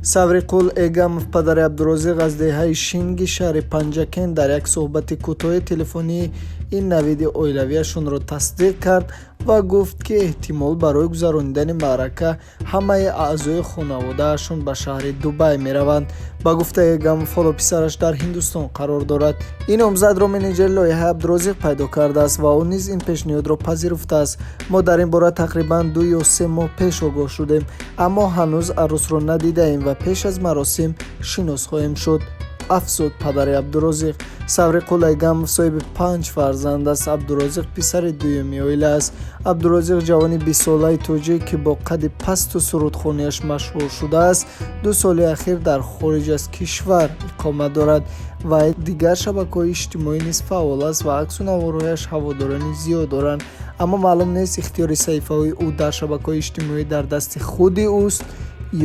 Савриқул Эгамов, падари Абдурозиқ, аз деҳаи Шинги шаҳри Панҷакент, дар як суҳбати кӯтоҳи телефонӣ ин навиди оилавиашонро тасдиқ кард ва гуфт, ки эҳтимол барои гузаронидани маърака ҳамаи аъзои хонаводаашон ба шаҳри Дубай мераванд. Ба гуфтаи Эгамов, ҳоло писараш дар Ҳиндустон қарор дорад. Ин номзадро менеҷери лоиҳаи Абдурозиқ пайдо кардааст ва ӯ низ ин пешниҳодро пазируфтааст. Мо дар ин бора тақрибан 2 ё 3 моҳ пеш огоҳ шудем, аммо ҳанӯз арӯсро надидаем ва пеш аз маросим шинос хоҳем шуд, афзуд падари Абдурозиқ. Савриқул Эгамов соҳиби панҷ фарзанд аст. Абдурозиқ писари дуюми оила аст. Абдурозиқ, ҷавони 20-солаи тоҷик, ки бо қадди пасту сурудхонияш машҳур шудааст, 2 соли ахир дар хориҷ аз кишвар иқомат дорад ва дигар шабакаҳои иҷтимоӣ низ фаъол аст ва аксу наворҳояш ҳаводорони зиёд доранд. Аммо маълум нест, ихтиёри саҳифаҳои ӯ дар шабакаҳои иҷтимоӣ дар дасти худи ӯст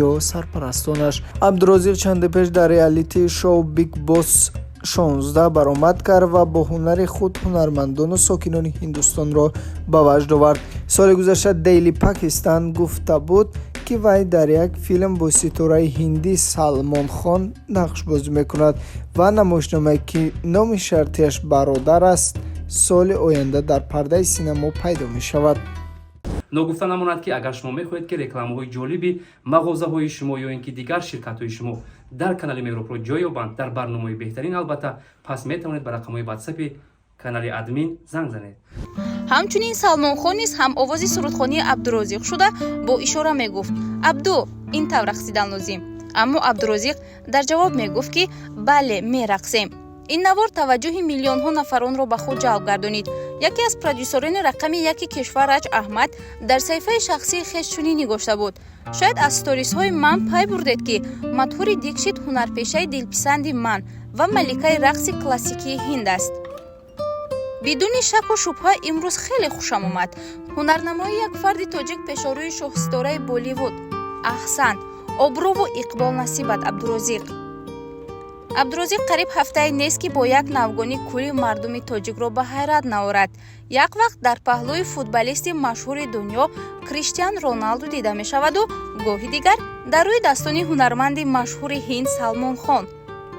ё сарпарастонаш. Абдурозиқ чанде пеш дар реалити шоу Биг Босс 16 баромад кард ва бо ҳунари худ ҳунармандону сокинони Ҳиндустонро ба ваҷд овард. Соли гузашта Дейли Пакистан гуфта буд, ки вай дар як филм бо ситораи ҳиндӣ Салмон Хон нақшбозӣ мекунад ва намоишномае, ки номи шартияш Бародар аст, соли оянда дар пардаи синамо пайдо мешавад. Ногуфта намонад, ки агар шумо мехоҳед, ки рекламаҳои ҷолиби мағозаҳои шумо ё ин ки дигар ширкатҳои шумо дар канали Меҳробро ҷой ёбанд, дар барномаи беҳтарин албатта, пас метавонед ба рақамҳои Ватсапи канали админ занг занед. Ҳамчунин Салмонхон низ ҳамовози сурудхонии Абдурозиқ шуда, бо ишора мегуфт: «Абду, ин тавр рақсидан лозим». Аммо Абдурозиқ дар ҷавоб мегуфт, ки бале, мерақсем. Ин навор таваҷҷӯҳи миллионҳо нафаронро ба худ ҷалб гардонид. Яке аз продюсерони рақами яки кишвар, Раҷ Аҳмад, дар саҳифаи шахсии хеш чунин нигошта буд: «Шояд аз сторисҳои ман пай бурдед, ки Мадҳури Дикшит ҳунарпешаи дилписанди ман ва маликаи рақси классикии ҳинд аст. Бидуни шаку шубҳа, имрӯз хеле хушам омад ҳунарнамоии як фарди тоҷик пешорӯи шоҳситораи Болливуд. Аҳсан, обрӯву иқбол насибат, Абдурозиқ». Абдурозиқ қариб ҳафтае нест, ки бо як навгонӣ кулли мардуми тоҷикро ба ҳайрат наорад. Як вақт дар паҳлӯи футболисти машҳури дунё Криштиан Роналду дида мешаваду гоҳи дигар дар рӯи дастони ҳунарманди машҳури ҳинд Салмон Хон.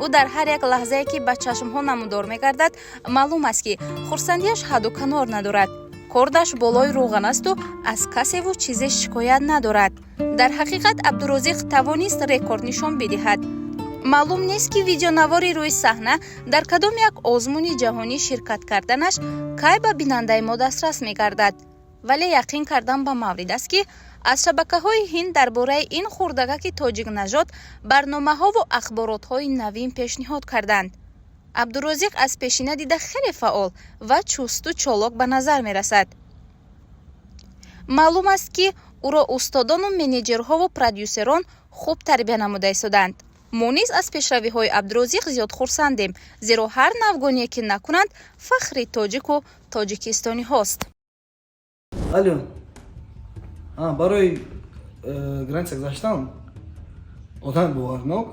Ӯ дар ҳар як лаҳзае, ки ба чашмҳо намудор мегардад, маълум аст, ки хурсандиаш ҳадду канор надорад. Кордаш болои рӯған асту аз касеву чизе шикоят надорад. Дар ҳақиқат, Абдурозиқ тавонист рекорд нишон бидиҳад. Маълум нест, ки видеонавори рӯи саҳна дар кадом як озмуни ҷаҳонӣ ширкат карданаш кай ба бинандаи мо дастрас мегардад, вале яқин кардан ба маврид аст, ки аз шабакаҳои ҳинд дар бораи ин хурдакаки тоҷикнажод барномаҳову ахборотҳои навин пешниҳод карданд. Абдурозиқ аз пешина дида хеле фаъол ва чусту чолок ба назар мерасад. Маълум аст, ки ӯро устодону менеҷерҳову продюсерон хуб тарбия намуда истоданд. Мо низ аз пешравиҳои Абдурозиқ зиёд хурсандем, зеро ҳар навгоние ки накунанд, фахри тоҷику тоҷикистониҳост. Алло, барои граница гузаштан одами боварнок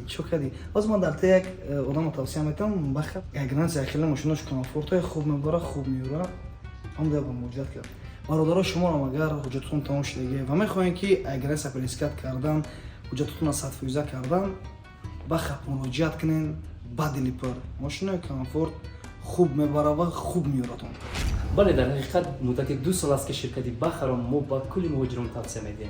чо кардӣ? Ҳозир ман дар та як одамро тавсия метавам. Баха, граница хеле мошинош комфортое, хуб мебара, хуб меёра. Ҳам бояд ба муроҷиат кард. Бародаро, шуморам агар ҳуҷҷатотон тамом шудагӣ ва мехоҳем, ки граница пересекать кардан, ҳуҷҷатотонро 100% кардан, баха муроҷиат кунен. Ба дили пур мошинои комфорт хуб мебара ва хуб меёратон. Бале, дар ҳақиқат, муддати 2 сол аст, ки ширкати Бахаро мо ба кулли муҳоҷирон тавсия медиҳем.